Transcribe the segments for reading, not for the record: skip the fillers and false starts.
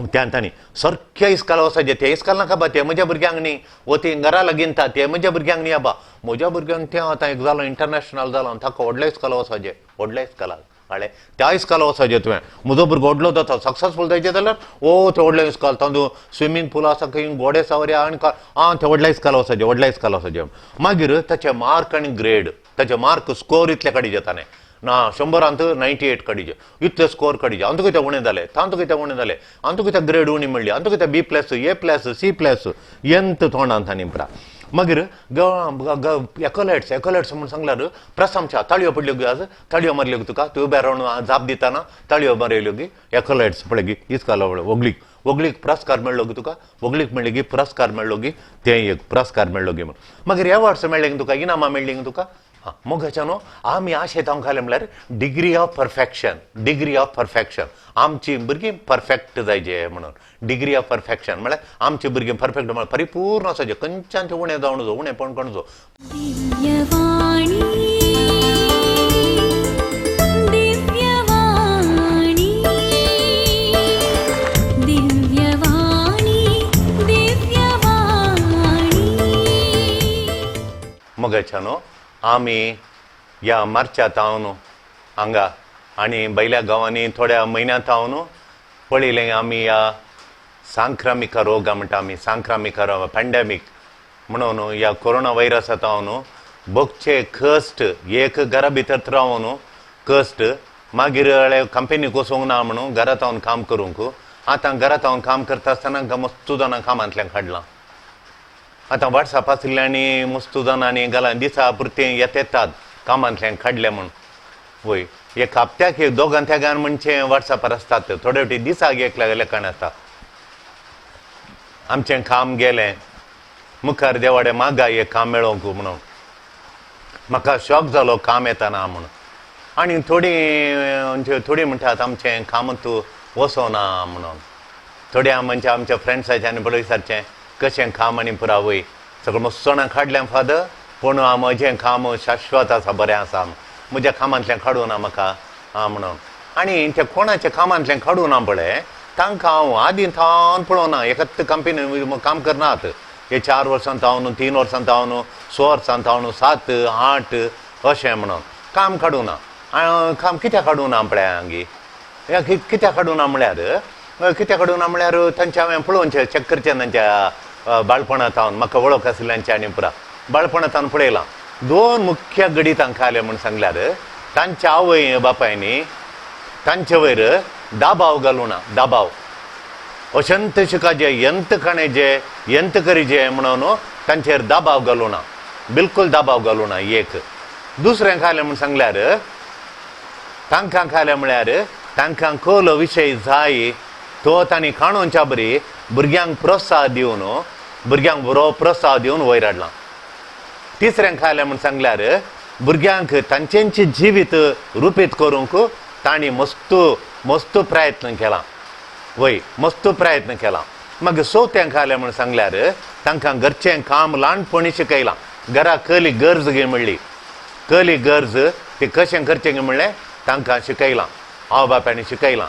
त्यान तांणी सारक्या इस्काल वचपाचें, तें इस्काल नाका बा, तें म्हज्या भुरग्यांक न्ही, वो ती घरा लागीं तें म्हज्या भुरग्यांक न्ही आबा, म्हज्या भुरग्यांक तें आतां एक जालो इंटरनॅशनल जालो ताका व्हडल्या इस्काल वचपाचें, व्हडल्या इस्कालाक कळ्ळें, त्या इस्काल वचपाचें तुवें, म्हजो भुरगो व्हडलो जाता सक्सेसफूल जायचें जाल्यार ओ तें व्हडलें इस्काल, तातूंत स्विमींग पूल आसा खंय, घोडे सवारी आनी आं तें व्हडल्या इस्काल वचपाचें, व्हडल्या इस्काल वचपाचें. मागीर ताचे मार्क आनी ग्रेड, ताचे मार्क स्कोर इतले काडीचे ताणें ना 100 98 काडीचे, इतले स्कोर काडीचे, हांव तुका उणें जालें, तांतू कितें उणें जालें, हांव तुका कितें ग्रेड उणी मेळ्ळी, हांव तुका कितें बी प्लस ए प्लस सी प्लस एंत तोंडांत आनी पुरा. मागीर एकॉलेट्स एकॉलेट्स म्हूण सांगल्यार प्रशंसा, ताळयो पडल्यो गी, आज ताळयो मारल्यो तुका, तूं उबे रावन जाप दितना ताळयो मारल्यो गी, एकॉलेट्स पळय गी इस्काल व्हगळीक व्हगळीक पुरस्कार मेळ्ळो गी तुका, व्हगळीक मेळ्ळी गी पुरस्कार मेळ्ळो गी, तें एक पुरस्कार मेळ्ळो गी म्हूण. मागीर एवॉर्ड्स मेळ्ळे गी तुका, इनामां मेळ्ळीं गी तुका. मोगाच्या न्हू आमी आशेत हांव घालें म्हणल्यार degree of perfection, degree of perfection, आमची भुरगीं परफेक्ट जायचे म्हणून, डिग्री ऑफ परफेक्शन म्हळ्यार आमची भुरगीं परफेक्ट म्हळ्यार परिपूर्ण आसाचे, खंयच्यान उणें जावं नजो, उणें पण कणजो. दिव्यवाणी दिव्यवाणी दिव्यवाणी दिव्यवाणी. मोगाच्या न्हू आमी ह्या मार्चांत हांव हांगा आनी भायल्या गांवांनी थोड्या म्हयन्यांत हांव पळयलें आमी ह्या सांक्रामिक रोग म्हणटा आमी, सांक्रामिक रोग पॅन्डेमीक म्हणून ह्या कोरोना व्हायरसांत हांव भोगचे कश्ट, एक घरा भितर रावन कश्ट, मागीर कंपनीक वचूंक ना म्हणून घरांत हांव काम करूंक, आतां घरांत हांव काम करता आसतना मस्तू जाणां कामांतल्यान काडलां. आतां वॉट्सॅप आशिल्ले आनी मस्तू जाणांनी घाला दिसा पुरतें येत येतात कामांतल्यान काडलें म्हूण. वय एक हप्त्याक एक दोगां तेगान म्हणचे वॉट्सॅपार आसतात, थोडे फावटी दिसाक एक लेखण आसता, आमचें काम गेलें मुखार देवाडे मागा एक काम मेळोवंक म्हणून, म्हाका शॉक जालो काम येताना म्हणून. आनी थोडीं थोडीं म्हणटात आमचें काम तूं वचना म्हणून, थोड्या म्हणजे आमच्या फ्रेंड्साचें आनी पळय विचारचें कशें काम आनी पुरा वय सगळें मस्त काडलें फादर, पूण म्हजें काम शाश्वत आसा, बरें आसा, म्हज्या कामांतल्यान काडूं ना म्हाका म्हणून. आनी ते कोणाच्या कामांतल्यान काडूं ना पळय तांकां हांव आदीं थावन पळोवना, एकाच कंपनी काम करनात, हे 4 वर्सां थावन 3 वर्सां थावन 6 वर्सां थावन 7 8 अशें म्हणून काम काडूं ना. काम कित्याक काडूं ना पळय हांगी, कित्याक काडूं ना म्हळ्यार, कित्याक काडूं ना म्हळ्यार तांचें हांवें पळोवचें चॅक करचें तांच्या बाळपणा थावन, म्हाका वळख आशिल्ल्यांचें आनी पुरा बाळपणा थावन पळयलां. 2 मुख्य गडी तांकां आयले म्हूण सांगल्यार तांच्या आवय बापायनी तांचे वयर दाबाव घालूं ना, दाबाव अशंत शिकाजे यंत काणेजे यंत करीजे म्हणून तांचेर दाबाव घालूं ना, बिलकूल दाबाव घालूं ना. एक दुसरें खायलें म्हूण सांगल्यार तांकां खायलें म्हळ्यार तांकां कोलो विशय जाय तो तांणी काणूनच्या बरी भुरग्यांक प्रोत्साह दिवन, भुरग्यांक बरो प्रोत्साह दिवन वयर हाडला. तिसरें खायलें म्हूण सांगल्यार भुरग्यांक तांचेंच जिवीत रुपीत करूंक तांणी मस्त मस्त प्रयत्न केला, वय मस्त प्रयत्न केला. मागीर चवथें खायलें म्हूण सांगल्यार तांकां घरचें काम ल्हानपणी शिकयलां, घरा कली गरज गे म्हणली, कली गरज ती कशें करचें गे म्हणलें तांकां शिकयलां, आवय बापायनी शिकयलां.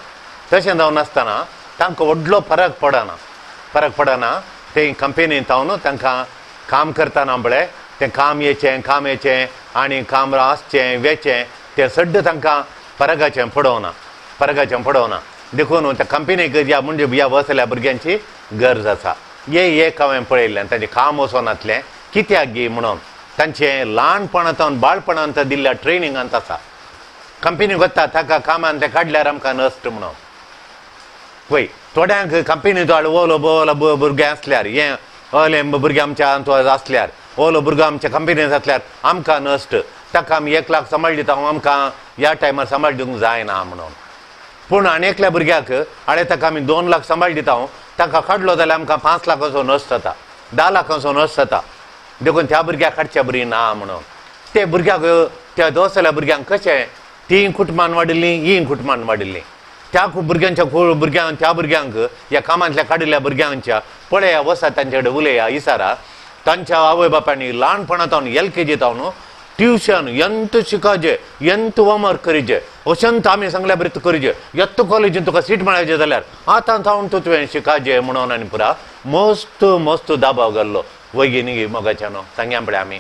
तशें जावन आसतना तांकां व्हडलो फरक पडना, फरक पडना. ते कंपनींत हांव तांकां काम करतना पळय तें काम येचें काम येचें आनी काम आसचें वेचें तें सड्ड तांकां फरकाचें पडोवना, फरकाचें पडोवना. देखून त्या कंपनीक ह्या म्हणजे ह्या वसल्या भुरग्यांची गरज आसा. हे एक हांवें पळयल्लें तांचें काम वचोनातलें कित्याक गी म्हणून तांचें ल्हानपणांत बाळपणांत दिल्ल्या ट्रेनिंगांत आसा. कंपनीक वता ताका कामांतलें काडल्यार आमकां नश्ट म्हणून. पळय थोड्यांक कंपनींत ओलो बोलो भुरगें आसल्यार हें ओले भुरगें आमच्या आसल्यार ओलो भुरगो आमच्या कंपनींत आसल्यार आमकां नश्ट, ताका आमी 1 लाख सांबाळ दिता आमकां ह्या टायमार सांबाळ दिवंक जायना म्हणून. पूण आनी एकल्या भुरग्याक आळे ताका आमी 2 लाख सांबाळ दिता ताका काडलो जाल्यार आमकां 5 लाखांचो नश्ट जाता, 10 लाखांचो नश्ट जाता. देखून त्या भुरग्याक काडच्या बरी ना म्हणून. ते भुरग्याक त्या दोसल्या भुरग्यांक कशें तीं कुटुंबान वाडिल्लीं ही कुटुंबान वाडिल्लीं त्या भुरग्यांच्या भुरग्यांक त्या भुरग्यांक ह्या कामांतल्या काडिल्ल्या भुरग्यांच्या पळया वसा तांचे कडेन उलया इसारा तांच्या आवय बापायनी ल्हानपणांत LKG थावन ट्युशन एंत शिकाजे, एंत होमवर्क करीजे, अशेंत आमी सांगल्या बरें करीजे, येत्त कॉलेजीन तुका सीट मेळाजे जाल्यार आतां जावन तूं तुवें शिकाजे म्हणून आनी पुरा मस्त मस्त दबाव घाल्लो. वैगी न्ही मोगाच्यानो सांगया पळय आमी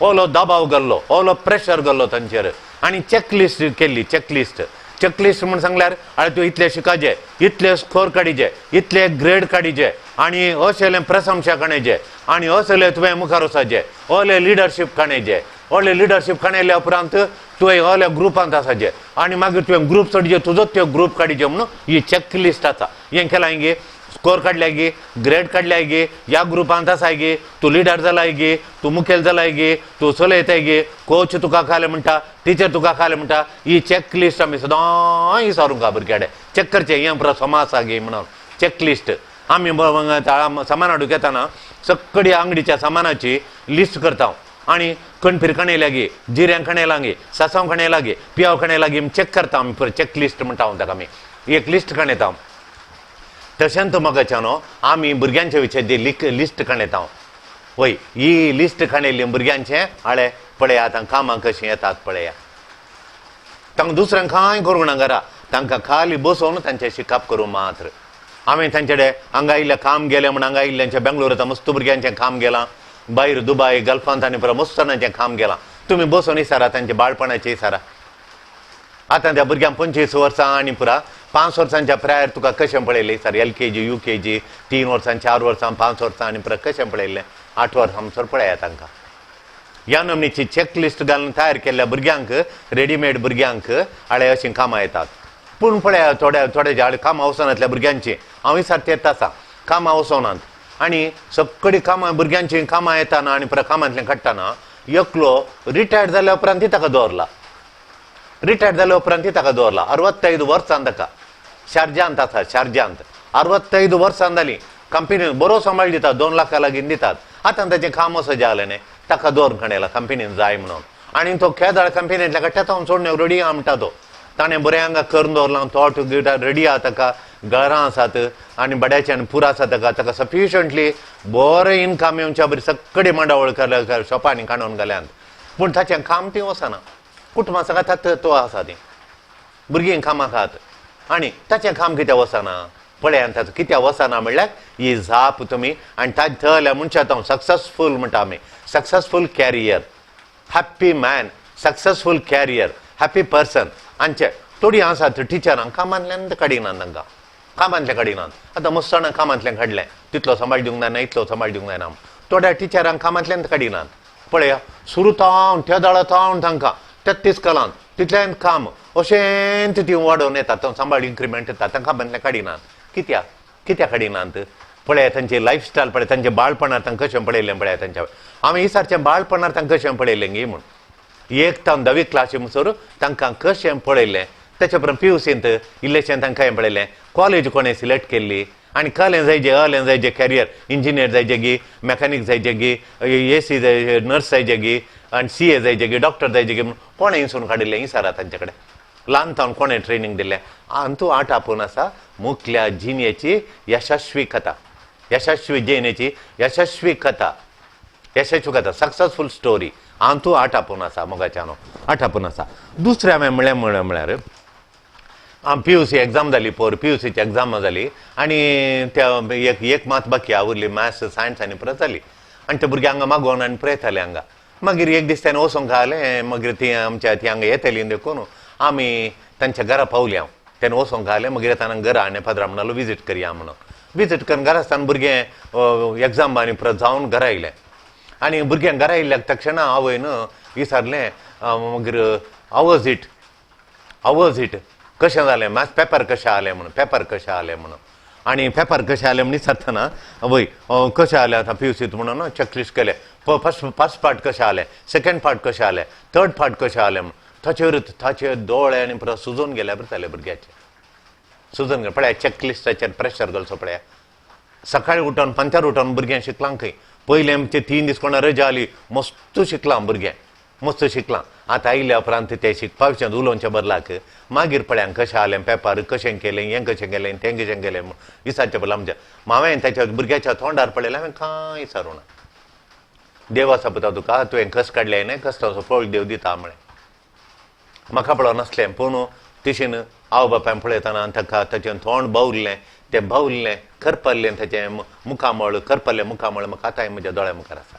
ओलो दबाव घाल्लो, ओलो प्रेशर घाल्लो तांचेर. आनी चॅकलिस्ट केल्ली. चॅकलिस्ट चॅकलिस्ट म्हूण सांगल्यार आरे तूं इतले शिकाजे, इतले स्कोर काडीजे, इतले ग्रेड काडीजे आनी असले प्रशंसा काडीजे आनी असले तुवें मुखार वचाजे, ओले लिडरशीप काडीजे, ओले लिडरशीप काडल्या उपरांत तुवें ओल्या ग्रुपांत आसाजे आनी मागीर तुवें ग्रूप सोडजे, तुजोच त्यो ग्रूप काडीजे म्हणून ही चॅकलिस्ट आसा. हें केलां गे, स्कोर काडल्या गे, ग्रेड काडल्या गे, ह्या ग्रुपांत आसाय गे, तूं लिडर जालाय गे, तूं मुखेल जालाय गे, तूं चलयताय गे, कोच तुका खाले म्हणटा, टिचर तुका खाले म्हणटा. ही चॅकलिस्ट आमी सदांय विचारूंक भुरग्याडे चॅक करचें हें पुरो समा आसा गे म्हणून चॅकलिस्ट. आमी सामान हाडूंक येताना सगळी आंगडीच्या सामानाची लिस्ट करता आनी कणफीर कणें लागी, जिऱ्यां कणें लागी, सासांव कणें लागी, पियाव कणें लागी चॅक करता आमी. पुरो चॅकलिस्ट म्हणटा ताका आमी एक लिस्ट काडटा. तशेंच मोगाच्यानो आमी भुरग्यांच्या विशय लिस्ट काडटा. वय ही लिस्ट काडिल्ली भुरग्यांचें हाळे पळया आतां कामां कशीं येतात पळया. तांकां दुसऱ्यांक कांय करूंक ना घरा, तांकां खाली बसोवन तांचें शिकप करूं मात्र. हांवें तांचे कडेन हांगा आयिल्लें काम गेलें म्हूण हांगा आयिल्ल्यांचें बेंगलोर आतां मस्त भुरग्यांचें काम गेलां, भायर दुबाय गल्फांत आनी पुरो मस्त जाणांचें काम गेलां. तुमी बसोवन विचारा तांचे बाळपणाचें विचारा. आतां त्या भुरग्यांक 25 वर्सां आनी पुरा 5 वर्सांच्या प्रायर तुका कशें पळयलें sir, LKG UKG 3 वर्सां 4 वर्सां 5 वर्सां आनी पुरा कशें पळयलें, 8 वर्सां म्हणसर पळया तांकां. ह्या नमनीची चॅकलिस्ट घालून तयार केल्ल्या भुरग्यांक, रेडीमेड भुरग्यांक हाळे अशीं कामां येतात. पूण पळया थोड्या थोड्या हाळे कामां वचनातल्या भुरग्यांची हांव विचारता येत आसा, कामां वचनात आनी सगळीं कामां भुरग्यांचीं कामां येताना आनी पुरा कामांतल्यान काडटाना एकलो रिटायर्ड जाल्या उपरांत ताका दवरला, रिटायर्ड जाल्या उपरांत ताका दवरला 65 वर्सां ताका, शार्जांत आसा, शार्जांत 65 वर्सां जालीं, कंपनी बरो सांबाळ दितात, 2 लाखां लागीं दितात. आतां ताचें काम असो जालें न्ही, ताका दवरून काडला कंपनीन जाय म्हणून. आनी तो केदाळ कंपनींतल्या काडटा तो सोडून रेडी आहा म्हणटा तो, ताणें बरें हांगा करून दवरलां, तोट गिटा रेडी आहा ताका, घरां आसात आनी बड्याचें आनी पुरो आसा ताका, ताका सफिशियंटली बरें इनकम येवच्या बरी सगळी मांडावळ शॉपांनी काडून घाल्यात. पूण ताचें काम ती वचना, कुटुंबा सांगात तो आसा ती भुरगीं कामां खात आनी ताचें काम कित्याक वचना पळया. ताचो कित्याक वचना म्हणल्यार ही जाप तुमी आनी ताजे थंयल्या मनशाक हांव सक्सेसफूल म्हणटा आमी, successful career, happy man, successful career, happy person. आमचे थोडीं आसात टिचरांक कामांतल्यान काडिनात, तांकां कामांतल्यान काडिनात. आतां मस्त जाणां कामांतल्यान काडलें, तितलो सांबाळ दिवंक जायना, इतलो सांबाळ दिवंक जायना. थोड्या टिचरांक कामांतल्यान काडिनात पळया, सुरू तावन त्या दळा तावन तांकां 33 कलांत तितल्यान काम अशें ती वाडोवन येतात, तो सांबाळ इन्क्रिमेंट येता, तांकां कामांतल्यान काडिनात. कित्याक कित्याक काडिनात पळया तांची लायफस्टायल पळय, तांचें बाळपणार तांकां कशें पळयलें पळया. तांच्या आमी सारचें बाळपणार तांकां कशें पळयलें गी म्हूण एक तावन 10वी क्लासी म्हणसर तांकां कशें पळयलें, तेच्या उपरांत PUCंत इल्लेशें तांकां हें पळयलें, कॉलेज कोणें सिलेक्ट केल्ली आनी कलें जायजे अलें जायजे कॅरियर, इंजिनियर जायजे गी, मॅकॅनीक जायजे गी, AC जाय, नर्स जायजे गी आनी CA जायजे गी, डॉक्टर जायजे गी म्हणून कोणें इंसून काडिल्लें विचारा तांचे कडेन. ल्हान तावन कोणें ट्रेनींग दिल्लें. आनी तूं आटापून आसा मुखल्या जिणेची यशस्वी कथा, यशस्वी जिणेची यशस्वी कथा, यशस्वी कथा, सक्सेसफूल स्टोरी आनी तूं आटापून आसा मोगाच्यानो, आटापून आसा. दुसरें हांवें म्हणलें म्हळ्यार PUC exam जाली पोर, PUCची एग्जाम जाली आनी त्या एक मात बाकी उरली, मॅथ्स सायन्स आनी परत जाली. आनी ते भुरगे हांगा मागोवन आनी पळयताले हांगा. मागीर एक दीस तेणें वचोंक घालें, मागीर ती आमच्या ती हांगा येतली देखून आमी तांच्या घरा पावली. हांव तेणें वचोंक घालें, मागीर येताना घरा आनी पाद्रा म्हणालो विजीट करया म्हणून. विजीट करून घरा आसतना भुरगें एग्जाम आनी परत जावन घरा आयलें आनी भुरग्यांक घरा आयिल्ल्या तक्षणा आवयन विचारलें मागीर हाव is it, how is it, कशें जालें मॅथ्स पेपर कशें आलें म्हणून, पेपर कशें आलें म्हणून. आनी पेपर कशें आलें म्हूण विचारतना वय कशें आलें आतां PUCत म्हणून चॅकलिस्ट केलें, फर्स्ट पार्ट कशें आलें, सेकंड पार्ट कशें आलें, थर्ड पार्ट कशें आलें म्हणून. ताचेर ताचे दोळे आनी परत सुजून गेल्या बरें जालें भुरग्याचे, सुजून गेले. पळया चॅकलिस्टाचेर प्रेशर घालचो पळया. सकाळी उठोन पंचार उठोन भुरग्यांक शिकलां खंय, पयलें आमचे 3 दीस कोणा रजा आली, मस्त शिकलां भुरगें, मस्त शिकलां. आतां आयिल्ल्या उपरांत तें शिकपा विशयांत उलोवचें बदलाक मागीर पळया कशें आलें पेपर, कशें केलें, हें कशें केलें, तें कशें केलें विचारचें बदला आमच्या. हांवें ताच्या भुरग्याच्या तोंडार पळयलें, हांवें कांय विचारूं ना. देवा सपता तुका, तुवें कस काडलें न्ही, कश्टाचो फळ देव दिता म्हळें. म्हाका पळोवन नासलें, पूण तिशीन आवय बापायन पळयतना ताका ताचें तोंड बावल्लें, तें बावल्लें करपल्लें, ताचें मुखामळ करपल्लें मुखामळ म्हाका आतांय म्हज्या दोळ्या मुखार आसा.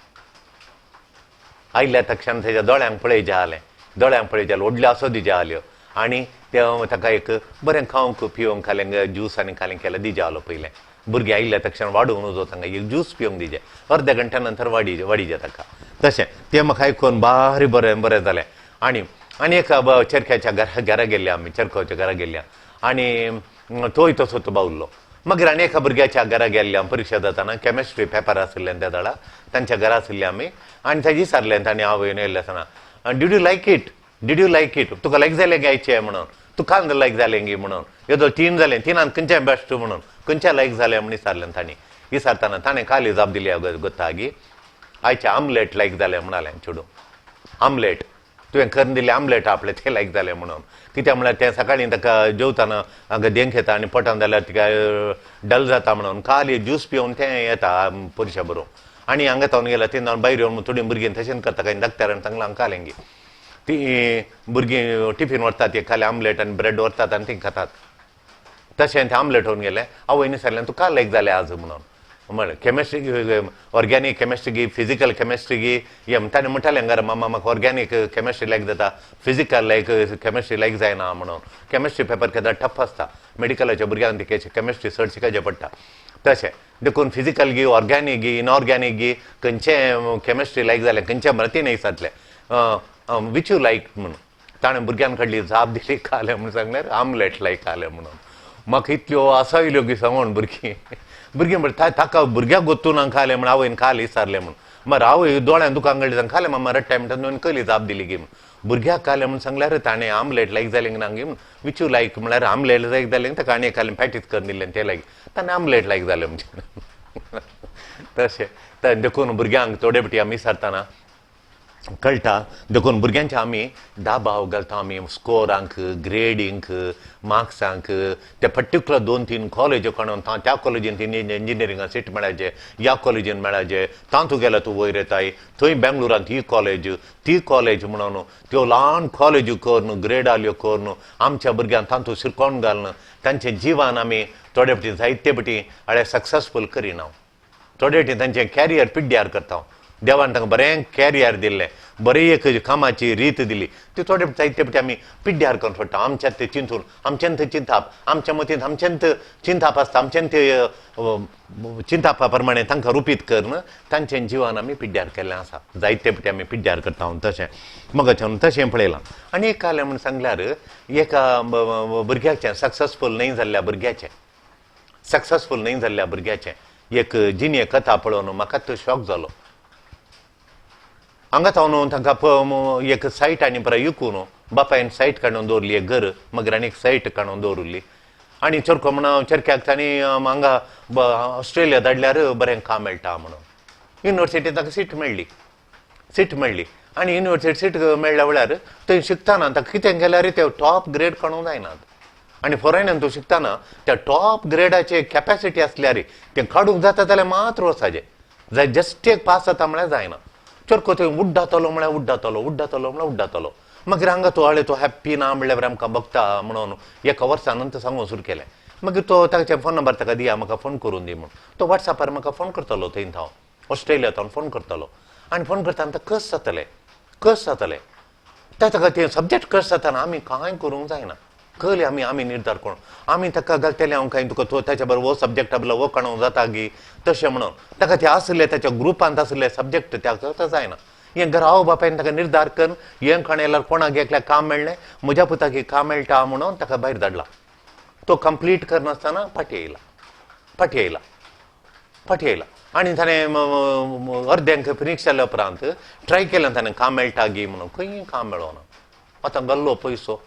आयल्या तक्षण ताच्या दोळ्यांक पळय जालें, दोळ्यांक पळय जालें, व्हडल्यो आसो दिज्या आल्यो आनी तें ताका एक बरें खावंक पिवंक खालें, ज्यूस आनी खालें केलें दिज्या आलो. पयलें भुरगीं आयिल्ल्या तक्षण वाडूंक न्हू तांकां एक ज्यूस पिवंक दिजे, अर्द्या घंट्या नंतर वाडी वाडीजे ताका. तशें तें म्हाका आयकून भारी बरें बरें जालें. आनी आनी एका चरख्याच्या घरा घरा गेल्ल्या आमी, चरखाच्या घरा गेल्ल्या आनी तोय तसो तो बावल्लो. मागीर आनी एका भुरग्याच्या घरा गेल्ल्या, परिक्षा जाताना केमिस्ट्री पेपर आशिल्ले त्या वेळार, तांच्या घरा आशिल्ले आमी. आनी ताजी विचारलें ताणें आवयन येयल्ले आसतना, did you like it, did you like it, तुका लायक जालें गायचें म्हणून, तुका लायक जालें गी म्हणून, येदो तीन जालें, तिनान खंयचें बेस्ट म्हणून, खंयचें लायक जालें म्हूण विचारलें तांणी. विचारतना ताणें खाली जाप दिली गोत्ता गी, आयचें आमलेट लायक जालें म्हणालें चेडूं. आमलेट तुवें करून दिलें आमलेट आपलें तें लायक जालें म्हणून. कित्याक म्हळ्यार तें सकाळीं ताका जेवतना हांगा देंक येता आनी पोटान जाल्यार तिका डल जाता म्हणून खाली ज्यूस पिवन तें येता परिक्षा बरोवंक. आनी हांगा तावन गेल्यार थंय जावन भायर येवन थोडीं भुरगीं तशेंच करता, कांय धाकट्यान सांगलां हांकां खालें गी, तीं भुरगीं टिफीन व्हरतात, ते खाली आमलेट आनी ब्रेड व्हरतात आनी तीं खातात. तशें तें आमलेट व्हरून गेलें. आवयन विचारलें तुका लायक जालें आज म्हणून, म्हळें केमिस्ट्री ऑर्गेनीक केमिस्ट्री गी फिजिकल केमिस्ट्री गी हे. ताणें म्हणटालें घरा, मामा म्हाका ऑर्गेनीक केमिस्ट्री लायक जाता, फिजिकल लायक केमिस्ट्री लायक जायना म्हणून. केमिस्ट्री पेपर केन्ना टफ आसता, मेडिकलाच्या भुरग्यांक ती केमिस्ट्री चड शिकायचें पडटा. तशें देखून फिजिकल गी ऑर्गेनीक गी इनऑर्गेनीक गी खंयचें केमिस्ट्री लायक जालें खंयचें म्हळ्यार तिणें विचारलें which you लायक म्हणून. ताणें भुरग्यान कडली जाप दिली खालें म्हणून सांगल्यार आमलेट लायक खालें म्हणून. म्हाका इतल्यो आसायल्यो की सांगून भुरगीं भुरगीं म्हणटा ताका भुरग्याक गोत्तून खालें म्हण आवयन खाल विचारलें म्हणून. मागीर आवय दोळ्यान दुकान कडली सांग खालें मामा रडटाय म्हणटा, न्हू कली जाप दिली गी म्हण. भुरग्याक खालें म्हूण सांगल्यार ताणें आमलेट लायक जालें ना गी म्हण, which you लायक म्हळ्यार आमलेट लायक जालें, ताका आनी खालें पॅटीस करून दिलें तें लायक, ताणें आमलेट लायक जालें म्हणजे. तशें देखून भुरग्यांक थोडे फावटी आमी विचारतना कळटा. देखून भुरग्यांचे आमी दाबाव घालता आमी स्कोरांक, ग्रेडींक, मार्क्सांक, ते पर्टिक्युलर 2-3 कॉलेज काडून त्या कॉलेजीन ती इंजिनियरिंगाक सीट मेळाचे, ह्या कॉलेजीन मेळाचे, तातूंत गेल्यार तूं वयर येताय, थंय बेंगलोरांत ही कॉलेज ती कॉलेज म्हणून त्यो ल्हान कॉलेजी करून ग्रेडाल्यो करून आमच्या भुरग्यांक तातूंत शिरकोवन घालून तांचें जिवन आमी थोडे फावटी जायते फावटी हाळे सक्सेसफूल करिना, थोडे फावटी तांचें कॅरियर पिड्ड्यार करता. देवान तांकां बरें कॅरियर दिल्लें, बरी एक कामाची रीत दिली, ती थोडे जायते फावटी आमी पिड्ड्यार करून सोडटा. आमच्यात ते चिंतून आमच्यान थंय चिंताप, आमच्या मतींत आमच्यान चिंताप आसता, आमच्यान ते चिंतापा प्रमाणे तांकां रुपीत करून तांचें जिवन आमी पिड्ड्यार केल्लें आसा. जायते फावटी आमी पिड्ड्यार करता तशें मगाच्यान तशें पळयलां. आनी एक कालें म्हूण सांगल्यार एका भुरग्याचें सक्सेसफूल न्हय जाल्ल्या भुरग्याचें, सक्सेसफूल न्हय जाल्ल्या भुरग्याचें एक जिणे कथा पळोवन म्हाका तो शॉक जालो. हांगा तावन तांकां एक सायट आनी पळय विकून बापायन सायट काडून दवरली एक घर, मागीर आनी एक सायट काडून दवरली आनी चरको म्हणून चरक्याक तांणी हांगा ऑस्ट्रेलिया धाडल्यार बरें काम मेळटा म्हणून युनिवर्सिटींत ताका सीट मेळ्ळी, सीट मेळ्ळी आनी युनिवर्सिटी सीट मेळ्ळ्या वेळार थंय शिकतना ताका कितें केल्यार ते टॉप ग्रेड काडूंक जायनात आनी फॉरेनान तूं शिकतना त्या टॉप ग्रेडाचे कॅपेसिटी आसल्यार तें काडूंक जाता जाल्यार मात्र वचपाचें जाय, जस्ट एक पास जाता म्हळ्यार जायना. चरको थंय उड्डातलो म्हळ्यार उड्डातलो, उड्डातलो म्हळ्यार उड्डातलो. मागीर हांगा तो हाळे तो हॅप्पी ना म्हणल्यार आमकां बघता म्हणून एका वर्सा नंतर सांगूंक सुरू केलें. मागीर तो ताचे फोन नंबर ताका दिया, म्हाका फोन करून दी म्हणून. तो वॉट्सॅपार म्हाका फोन करतलो, थंय हांव ऑस्ट्रेलिया थावन फोन करतलो आनी फोन करता आमकां कस जातलें, कस जातलें ताका तें सब्जेक्ट कस जाताना आमी कांय करूंक जायना. कळ्ळें आमी आमी निर्धार करून आमी ताका घालतले हांव कांय तुका तो ताच्या बरोबर हो सब्जेक्ट आपलो हो काडूंक जाता गी तशें म्हणून ताका ते आसले ताच्या ग्रुपांत आसले सब्जेक्ट ताका जायना. हें घरा आवय बापायन ताका निर्धार करून हें खाण येल्यार कोणाक एकल्याक काम मेळ्ळें, म्हज्या पुताक काम मेळटा म्हणून ताका भायर धाडला. तो कंप्लीट करनासतना फाटीं येयला, फाटीं येयला, फाटीं येयला आनी ताणें अर्द्यांक फिनिश जाल्या उपरांत ट्राय केलें ताणें काम मेळटा गी म्हणून, खंय काम मेळना. आतां गल्लो पयसो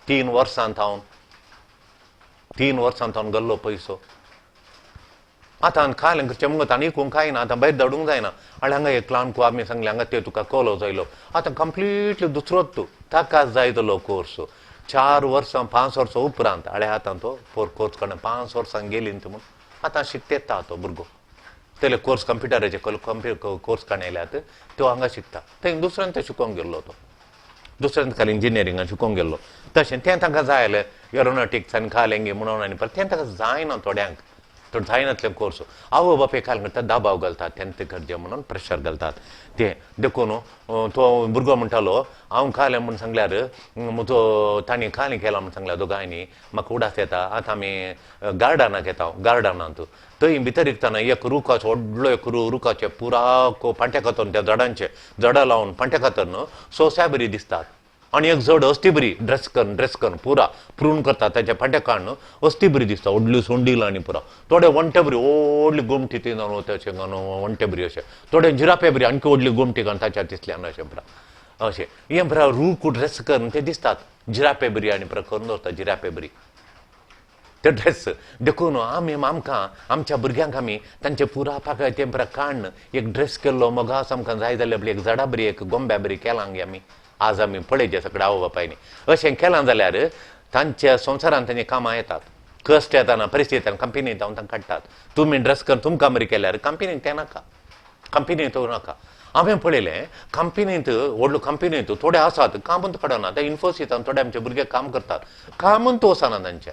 3 वर्सां थावन, 3 वर्सां थावन गल्लो पयसो. आतां खालें करचें मुगो ताणें इकूंक कांय ना, आतां भायर धाडूंक जायना. आनी हांगा एक ल्हान आमी सांगलें हांगा ते तुका कोलो जायलो, आतां कंप्लिटली दुसरोच तूं ताका जाय जालो कोर्स. 4 वर्सां 5 वर्सां उपरांत हाळे आतां तो फोर कोर्स काडून 5 वर्सां गेली न्ही म्हूण आतां शिकतेता तो भुरगो, तेले कोर्स कंप्युटराचे कोर्स काडून आयल्यात त्यो हांगा शिकता. थंय दुसऱ्यान ते शिकोवंक गेल्लो तो दुसऱ्यान खाली इंजिनियरिंगान शिकोवंक गेल्लो. तशें तें तांकां जाय जाल्यार एरोनॉटिक्स आनी खालेंगे म्हणून आनी परत तें तांकां जायना थोड्यांक थोड जायनातले कोर्स. आवय बापूय काल करता दबाव घालतात तेन्ना करचें म्हणून प्रेशर घालतात तें. देखून तो भुरगो म्हणटालो हांव खालें म्हूण सांगल्यार म्हजो तांणी खालें केलां म्हूण सांगल्यार दोगांयनी म्हाका उडास येता. आतां आमी गार्डनाक येता गार्डनांत थंय भितर रिगतना एक रुखाचो व्हडलो एक रुखाचें पुरा पांट्या कातरून त्या झाडांचें झाडां लावन पांट्या कातरून सोंस्या बरी दिसतात. आनी एक जड अस्ती बरी ड्रेस करून पुरा प्रून करता ताच्या फांट्या काडून अस्ती बरी दिसता व्हडली सोंडील आनी पुरा. थोडे वण्टे बरी व्हडली गोमटी ती न्हू तशें वण्टे बरी अशें थोडे जिरापे बरी आणखी व्हडली गोमटी घालून ताच्या दिसल्यान अशें पुरा अशें हें पुरा रूख ड्रेस करून ते दिसतात जिरापे बरी आनी पुरा करून दवरता जिरापे बरी ते ड्रेस. देखून आमी आमकां आमच्या भुरग्यांक आमी तांचे पुरा पाक तें पुरा काडून एक ड्रेस केल्लो मोगास आमकां जाय जाल्यार एक झाडा बरी एक गोंब्या बरी केलां गे आमी आज आमी पळयचे सगळे आवय बापायनी अशें केलां जाल्यार तांच्या संवसारान तांची कामां येतात. कश्ट येताना परिस्थिती येताना कंपनीत जावन तांकां काडटात. तुमी ड्रेस करून तुमकां बरी केल्यार कंपनीक तें नाका कंपनीत तो नाका. हांवें पळयलें कंपनींत व्हडलो कंपनींत थोडे आसात कामूच काडना ते इन्फोसिसान थोडे आमचे भुरगे काम करतात कामूच वचना तांचे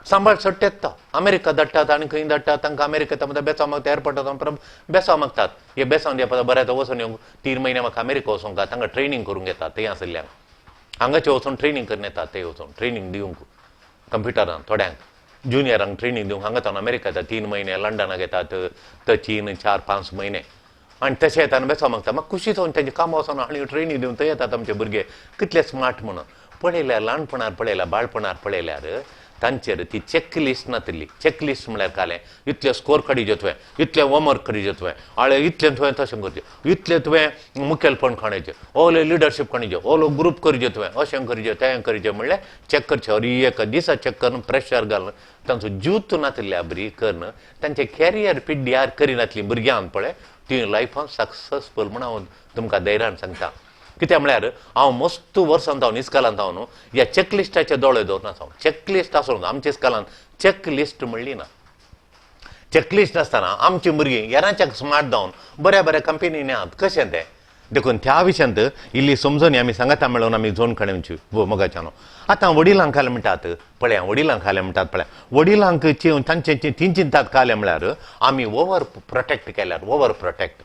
सांबाळ सट्ट येता. अमेरिका धाडटात आनी खंय धाडटात तांकां अमेरिका बेसांव मागता एअरपोर्टार परत बेसांव मागतात. हे बेसांव दिवपा बरें आतां वचून येवंक 3 म्हयने म्हाका अमेरिका वचोंक तांकां ट्रेनींग करूंक येता थंय आशिल्ल्यांक हांगाचे वचून ट्रेनींग करून येतात ते वचून ट्रेनींग दिवंक कंप्युटरान थोड्यांक ज्युनियरांक ट्रेनींग दिवंक हांगा तांकां अमेरिका येता 3 म्हयने लंडनाक येतात तर चीन 4-5 म्हयने आनी तशें येताना बेसांव मागता. म्हाका खुशी जावन तांचें काम वचोन आनी ट्रेनींग दिवन थंय येतात आमचे भुरगे कितले स्मार्ट म्हणून. पळयल्यार ल्हानपणार पळयल्यार बाळपणार पळयल्यार तांचेर ती चॅकलिस्ट नातिल्ली. चॅकलिस्ट म्हळ्यार कालें इतले स्कोर काडिजे तुवें इतलें होमवर्क करिजे तुवें आळे इतलें तुवें तशें करचें इतलें तुवें मुखेलपण खाणाचें ओले लिडरशीप खाणीचें ओलो ग्रूप करिजे तुवें अशें करिजे तें करिजे म्हणल्यार चॅक करचें. हर एक दिसा चॅक करून प्रेशर घालून तांचो ज्यूत नातिल्ल्या बरी करून तांचें कॅरियर पिड्ड्यार करिनातलीं भुरग्यांक पळय ती लायफान सक्सेसफूल म्हूण हांव तुमकां धैर्यान सांगता. कित्याक म्हळ्यार हांव मस्त वर्सान जावन इस्कालांत हांव न्हू ह्या चॅकलिस्टाचे दोळे दवरना हांव. चॅकलिस्ट आसून आमच्या इस्कालांत चॅकलिस्ट म्हणली ना. चॅकलिस्ट नासतना आमची भुरगीं हेरांच्या स्मार्ट जावन बऱ्या बऱ्या कंपनीनी आहात कशें तें. देखून त्या विशयांत इल्ली समजणी आमी सांगता मेळोवन आमी जोन कडेन मोगाच्यान. आतां वडिलांक खालें म्हणटात पळया वडिलांक खालें म्हणटात पळया वडिलांक तांचे ती चिंतात खालें म्हळ्यार आमी ओवर प्रोटेक्ट केल्यार ओवर प्रोटेक्ट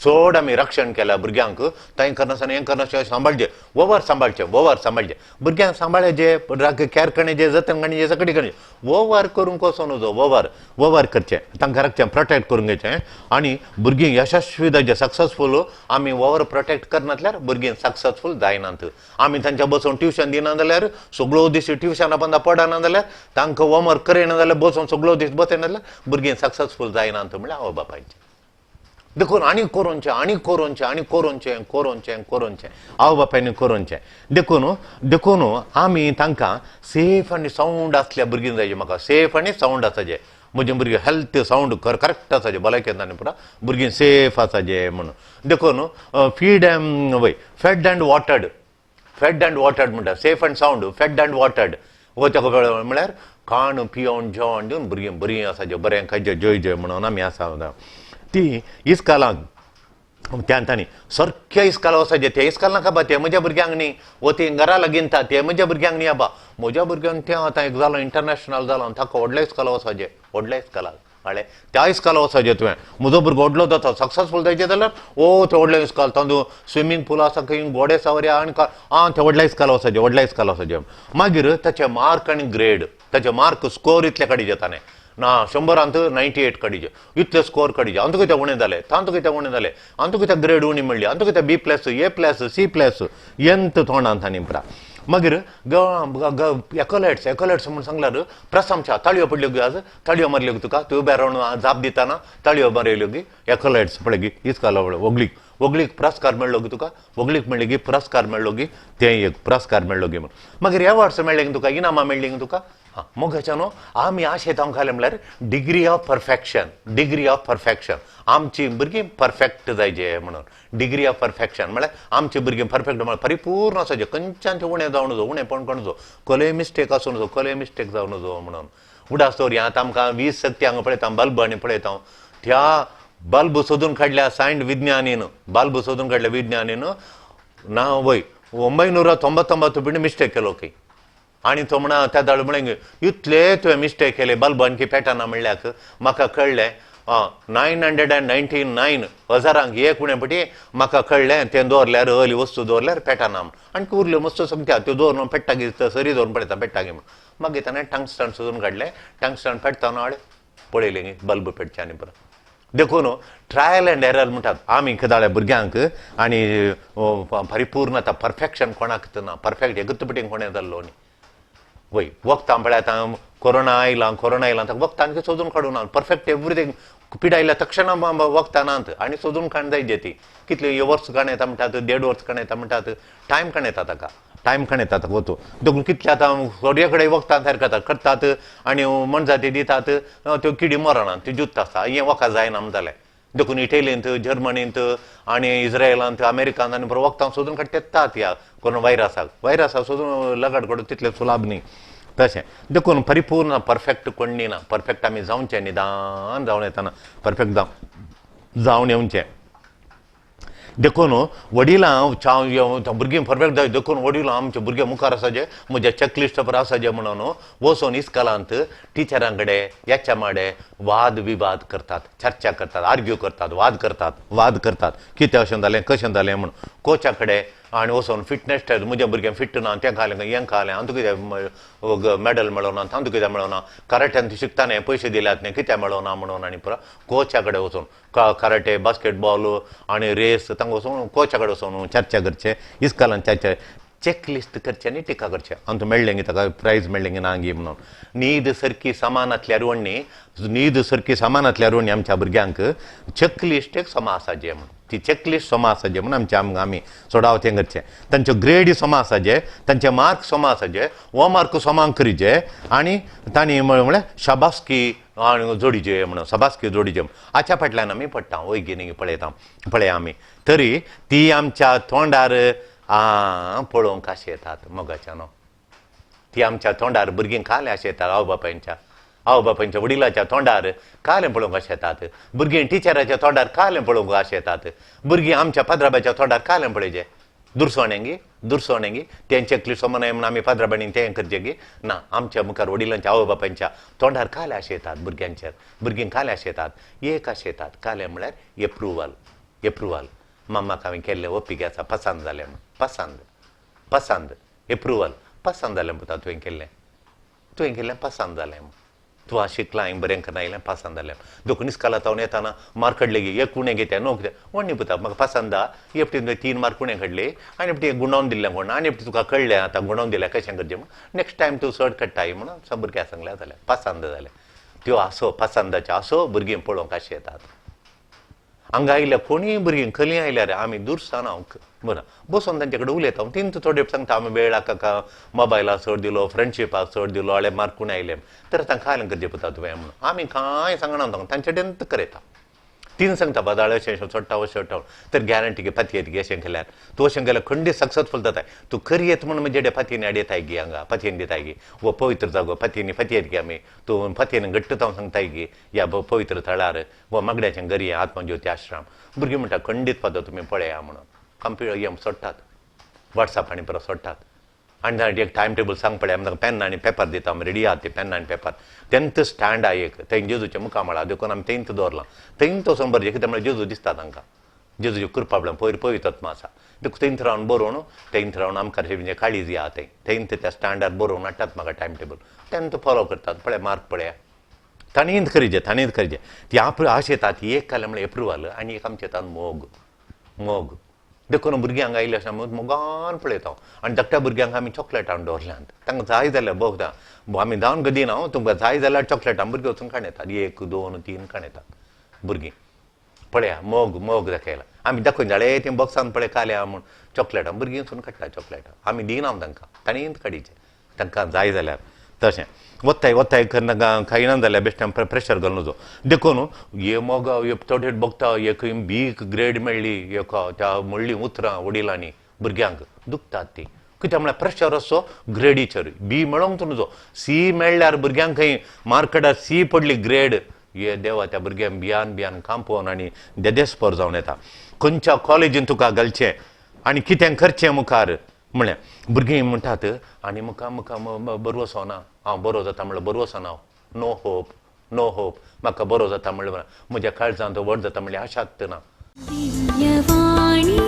चड आमी रक्षण केल्या भुरग्यांक थंय करनासतना हें करनासतना सांबाळचें ओवर सांबाळचें ओवर सांबाळचें भुरग्यांक सांबाळचें कॅर करण्याचें जतन करण्याचें सगळें करचें ओवर करूंक वचों नजो ओवर ओवर करचें तांकां राखचें प्रोटेक्ट करूंक घेवचें आनी भुरगीं यशस्वी जावचें सक्सेसफूल. आमी ओवर प्रोटेक्ट करनासल्यार भुरगीं सक्सेसफूल जायनात. आमी तांच्या बसून ट्युशन दिना जाल्यार सगळो दीस ट्युशना पंदा पडना जाल्यार तांकां होमवर्क करिना जाल्यार बसून सगळो दीस बसयना जाल्यार भुरगीं सक्सेसफूल जायनात म्हणल्यार आवय बापायचें. देखून आनी करोवचें आनी करोवचें आनी करोवचें करोवचें करोवचें आवय बापायनी करोवचें. देखून देखून आमी तांकां सेफ आनी सावंड आसल्या भुरगीं जाय. म्हाका सेफ आनी सावंड आसाचे म्हजें भुरगीं हेल्थ सावंड करेक्ट आसाचे भलायकेन आनी पुरा भुरगीं सेफ आसाचे म्हणून. देखून फीड वय fed and watered fed and watered म्हणटा safe and sound fed and watered वो ताका म्हळ्यार खाण पिवन जेवण दिवन भुरगीं बरीं आसाचें बरें खायचें जय जय म्हणून आमी आसा. ती इस्कालांक त्या तांणी सारक्या इस्काला वचाचें तें इस्काल नाका बा तें म्हज्या भुरग्यांक न्ही वो ती घरा लागीं तें म्हज्या भुरग्यांक न्ही आबा म्हज्या भुरग्यांक तें आतां एक जालो इंटरनॅशनल जालो ताका व्हडल्या इस्काला वचपाचें व्हडल्या इस्कालाक कळ्ळें त्या इस्काला वचपाचें तुवें म्हजो भुरगो व्हडलो जाता सक्सेसफूल जायचें जाल्यार ओ तें व्हडलें इस्काल तातूंत स्विमींग पूल आसा खंय घोडे सावरी आनी आं तें व्हडल्या इस्काला वचपाचें व्हडल्या इस्काला वचपाचें. मागीर ताचे मार्क आनी ग्रेड ताचे मार्क स्कोर इतले काडीचे ताणें ना 100 98 काडीचे इतले स्कोर काडीचे अंतू कितें उणें जालें तांतू कितें उणें जालें अंतू कितें ग्रेड उणी मेळ्ळी अंतू कितें B plus A plus C plus एंत तोंडांत आनी पुरा. मागीर एकॉलेट्स एकॉलेट्स म्हूण सांगल्यार प्रशंसा ताळयो पडल्यो गी आज ताळयो मारल्यो तुका तूं उबे रावन जाप दितना ताळयो मारल्यो गी एकॉलेट्स पळय गी इस्काला वगलीक वगलीक पुरस्कार मेळ्ळो गी तुका वगलीक मेळ्ळी गी पुरस्कार मेळ्ळो गी तें एक पुरस्कार मेळ्ळो गी म्हणून. मागीर एवॉर्ड्स मेळ्ळे गी तुका इनामां मेळ्ळीं गी तुका मोगाच्या न्हू आमी आशेता खालें म्हळ्यार degree of perfection degree of perfection आमची भुरगीं परफेक्ट जायचे म्हणून. डिग्री ऑफ परफेक्शन म्हळ्यार आमची भुरगीं परफेक्ट म्हळ्यार परिपूर्ण आसाचें खंयच्यान उणें जावं नजो उणेंपण करूं नजो कसलेय मिस्टेक आसूं नजो कसलेय मिस्टेक जावं नजो म्हणून. उडास दवर आतां आमकां वीज शक्ती हांगा पळयता बल्ब आनी पळयता त्या बल्ब सोदून काडल्या सायन्स विज्ञानीन, बल्ब सोदून काडल्या विज्ञानीन ना वय 999 पिंड मिस्टेक केलो खंय. आनी तो म्हणा त्या दाळ म्हळें इतले तुवें मिस्टेक केले बल्ब आणखी पेटना म्हणल्याक म्हाका कळ्ळें 999 हजारांक एक उणें पटी म्हाका कळ्ळें तें दवरल्यार अली वस्तू दवरल्यार पेटना म्हण. आनी उरल्यो मस्त सांगता त्यो दवरून पेट्टा सरी दवरून पळयता पेट्टा म्हण. मागीर ताणें टंगस्टन सोदून काडलें, टंगस्टन पेटतना हाडलें पळयलें बल्ब पेटचें आनी परत. देखून ट्रायल अँड एरर म्हणटात आमी केदाळे भुरग्यांक. आनी परिपूर्ण आतां परफेक्शन कोणाक ना, परफेक्ट एकूच पटीन कोणें जाल्लो न्ही. वय वखदां पळय आतां कोरोना आयला, कोरोना आयला आतां वखदां आणखी सोदून काडूं ना, परफेक्ट एवरीथींग पिडा आयल्या तक्षणा वखदां नात आनी सोदून काडून जाय जे ती कितले वर्स काण येता म्हणटात, 1.5 वर्स काण येता म्हणटात, टायम काण येता ताका, टायम काण येता ताका वचूं. देखून कितले आतां थोडे कडेन वखदां तयार करतात करतात आनी मनजाती दितात त्यो किडी मरना, त्यो जुत्त आसता, हें वखद जायना म्हण जालें. देखून इटलींत, जर्मनींत आनी इस्रायलांत, अमेरिकांत आनी बरो वखदां सोदून काडटात ह्या कोरोना व्हायरसाक, व्हायरसाक सोदून लगड काडून तितलें सुलाभ न्ही. तशें देखून परिपूर्ण परफेक्ट कोण ना, परफेक्ट आमी जावचें निदान जावन येतना परफेक्ट जावन येवचें. देखून वडिलां भुरगीं परफेक्ट जाय, देखून वडिलां आमचे भुरगे मुखार आसा जे म्हज्या चॅकलिस्ट पर आसा जे म्हणून वचून इस्कॉलांत टिचरां कडेन याच्या माडे वाद विवाद करतात, चर्चा करतात, आर्ग्यू करतात, वाद करतात, वाद करतात कितें अशें जालें कशें जालें म्हणून कोचा कडेन. आनी वचून फिटनेस टेस्ट म्हज्या भुरग्यांक फिट ना, तें खालें हें खालें, हांव तुका कितें मॅडल मेळोना, तांतू कितें मेळोना, कराट्यान तूं शिकता न्ही पयशे दिल्यात न्ही कितें मेळोना म्हणून. आनी पुरो कोचा कडेन वचून कराटे, बास्केटबॉल आनी रेस तांकां वचून कोचा कडेन वचून चर्चा करचें, इस्कॉलान चर्चा चॅकलिस्ट करचें आनी टिका करचें. आमकां मेळ्ळें गी ताका प्रायज मेळ्ळें गी ना गी म्हणून. न्हीद सारकी समानांतल्यार वण्णी, न्हीद सारकी समानांतल्यार वण्णी आमच्या भुरग्यांक चॅकलिस्ट एक समा आसा जे म्हणून, ती चॅकलिस्ट समा आसा जे म्हणून आमच्या आमी चडाव तें करचें. तांच्यो ग्रेडी समा आसा जे, तांचे मार्क समा आसा जे, हो मार्क समांक करीचे आनी तांणी म्हळ्यार शाबासकी आनी जोडीचे म्हणून, शाबासकी जोडीचे हाच्या फाटल्यान आमी पडटा वय गी न्ही पळयता पळया आमी. तरी ती आमच्या तोंडार पळोवंक आशें येतात मोगाच्यान, ती आमच्या तोंडार भुरगीं कालें आशें येतात, आवय बापायच्या, आवय बापायच्या वडिलाच्या तोंडार कालें पळोवंक आशें येतात, भुरगीं टिचराच्या तोंडार कालें पळोवंक आशें येतात, भुरगीं आमच्या पाद्राबाच्या तोंडार कालें पळयचें दुरसोणेंगी दुरसोणेंगी तें चेकली सोमनाय म्हणून आमी पाद्राबांनी तें करचें गी ना. आमच्या मुखार वडिलांच्या आवय बापायच्या तोंडार कालें आशें येतात भुरग्यांचेर, भुरगीं कालें आशें येतात, एक आशें येतात कालें म्हळ्यार एप्रुवल, एप्रुवल मामाक हांवें केल्लें ओपीक आसा पसंद जालें म्हूण, पसंद पसंद एप्रुवल पसंद जालें पुता तुवें केल्लें, तुवें केल्लें पसंद जालें म्हूण, तूं शिकलां हांवें बरें करना आयलें पसंद जालें. देखून इस्कॉला तावन येताना मार्क काडले गी एक उणें घेता न्हू कितें व्हडली पुता म्हाका पसंद आ एकटी तुवें 3 मार्क उणें काडले आनी एकटी गुंडावन दिल्लें कोण आनी एकटी तुका कळ्ळें आतां गुंडावन दिलें कशें करचें म्हूण नेक्स्ट टायम तूं चड काडटाय म्हणून भुरग्याक सांगलें जालें पसंद जालें. त्यो आसो पसंदाच्यो आसो भुरगीं पळोवंक आशें येतात. हांगा आयल्या कोणीय भुरगीं खलीं आयल्यार आमी दुरसाना बरें बसून तांचे कडेन उलयता, तीन थोडे सांगता आमी वेळाक काका मोबायलाक चड दिलो, फ्रेंडशिपाक चड दिलो, आळे मार्क कोण आयले तर तांकां खालें करचें पुता तुवें म्हणून आमी कांय सांगना तांकां, तांचे कडेन करयता. तीन सांगता बादाळे अशें अशें चडटा अशें चडटा तर गॅरंटी गे पातयेत गे अशें केल्यार तूं अशें केल्यार खंडीत सक्सेसफूल जाताय, तूं करयेत म्हूण म्हजे पातयेन अडयताय गे, हांगा पातयेन दिताय गे, वो पवित्र जागो पातयेन पातयेत गे आमी, तूं पातयेन घट्ट हांव सांगताय गे ह्या पवित्र थळार वो मागड्याचें घरी आत्मज्योती आश्रम. भुरगीं म्हणटा खंडीत फादर तुमी पळया म्हणून कंप्युटर हें सोडटात, वॉट्सॅप आनी परत सोडटात आनी एक टायम टेबल सांग पळय आमी पेन आनी पेपर दिता, आमी रेडी आहा ते पेन आनी पेपर तेंत स्टँड आहा एक थंय जेजूच्या मुखार म्हळां देखून आमी तेंत दवरलां, थंयच वचून बरें कितें म्हळ्यार जेजू दिसता तांकां, जेजूची कृपा म्हळ्यार पयर पवित्र आसा देखून थंयच रावन बरोवन थंयच रावन आमकां म्हणजे काळीज या थंय थंयच त्या स्टँडार बरोवन हाडटात म्हाका टायम टेबल तेंत फॉलो करतात. पळय मार्क पळया ताणेंच करीचे, ताणेंच करीचे ती आप आश येता ती एक कालें म्हळ्यार एप्रुवल आनी एक आमच्या येतात मोग, मोग. देखून भुरगीं हांगा आयिल्लीं आसा म्हणून मोगान पळयता आनी धाकट्या भुरग्यांक आमी चॉकलेट हाडून दवरल्यांत, तांकां जाय जाल्यार बघता आमी जावन दिना तुमकां जाय जाल्यार चॉकलेटां भुरगीं वचून काण येतात, 1 2 3 काण येतात भुरगीं. पळया मोग मोग दाखयला आमी दाखोवन जाले तें बॉक्सान पळय काल्या म्हूण चॉकलेटां भुरगीं वचून काडटा चॉकलेटां, आमी दिना तांकां, ताणें काडीचें तांकां जाय जाल्यार. तशें वत्ताय वत्ताय करना खायना जाल्यार बेश्टें प्रेशर घालून नजो. देखून हे मोग थोडे बघता एक बी ग्रेड मेळ्ळी एका त्या म्हणलीं उतरां वडिलांनी भुरग्यांक दुखतात ती, कित्याक म्हळ्यार प्रेशर असो ग्रेडीचेर बी मेळोंक नजो, सी मेळ्ळ्यार भुरग्यांक खंय मार्केटार सी पडली ग्रेड ये देवा, त्या भुरग्यांक भियान भियान कांपोवन आनी देदेस्पर जावन येता. खंयच्या कॉलेजीन तुका घालचें आनी कितें करचें मुखार म्हणलें. भुरगीं म्हणटात आनी मुखार मुखार बरो वचना हांव, बरो जाता म्हणल्यार बरो वचना हांव, नो होप नो होप, म्हाका बरो जाता म्हणल्यार म्हज्या काळजांत व्हड जाता म्हणल्यार आशाक्त ना. दिव्यवाणी.